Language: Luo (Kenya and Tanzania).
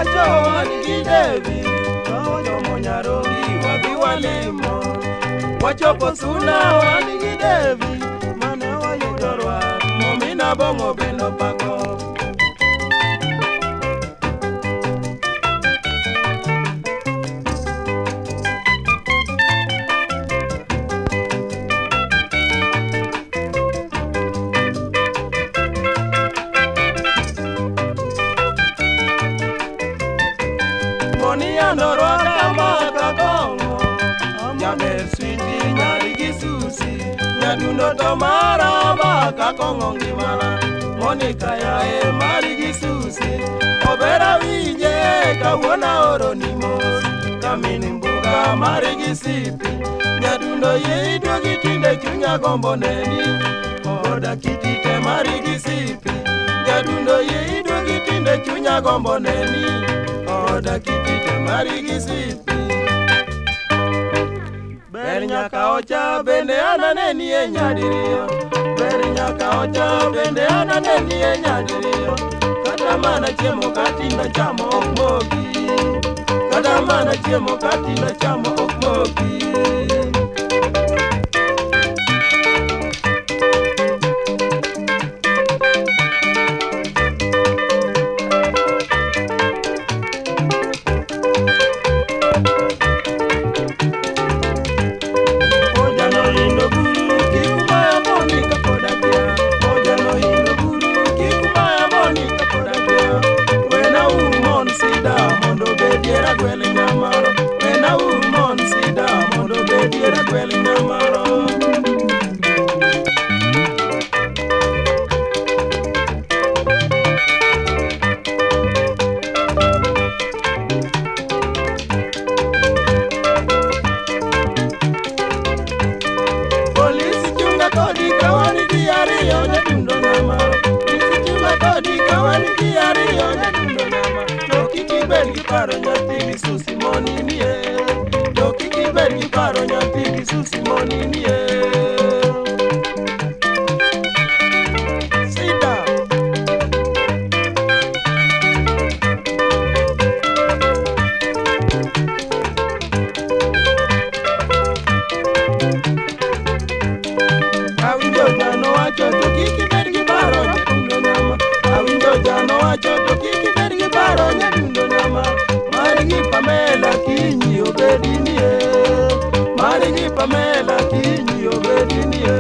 Kawacho wan gi Devi, kawachomo Nyarogi wadhi walimo. Wachopo Suna wan gi Devi, mane wayudo rwak, momina bong'o bende opako. Moni anorwaka maka kong'o, jaber switi nyari gi susi, nyadundo to mara maka kong'o ngimana. Monica yae mari gi susi, obera winje kawuono aoroni mos, kamin mbuga mari gi sipi, nyadundo yie iduogi tinde chunya gombo neni, oda kiti te mari gi sipi, nyadundo yie iduogi tinde chunya gombo neni. Oda kiti te mari gi sipi. Ber nyaka ocha bende ananeni e nyadiriyo, ber nyaka ocha bende ananeni e nyadiriyo. Kata mana chiemo katinda chamo ok moki, kata mana chiemo katinda chamo ok moki. Paro nyathi gi susi moninie, to kik ibed gi paro nyathi gi susi moninie. Sida. Awinjo jano wacho to kik ibed gi paro nyadundo nyama, awinjo jano wacho to kik ibed gi paro nyadundo nyama. Marigi Pamela kinyi obedinie, marigi Pamela kinyi obedinie.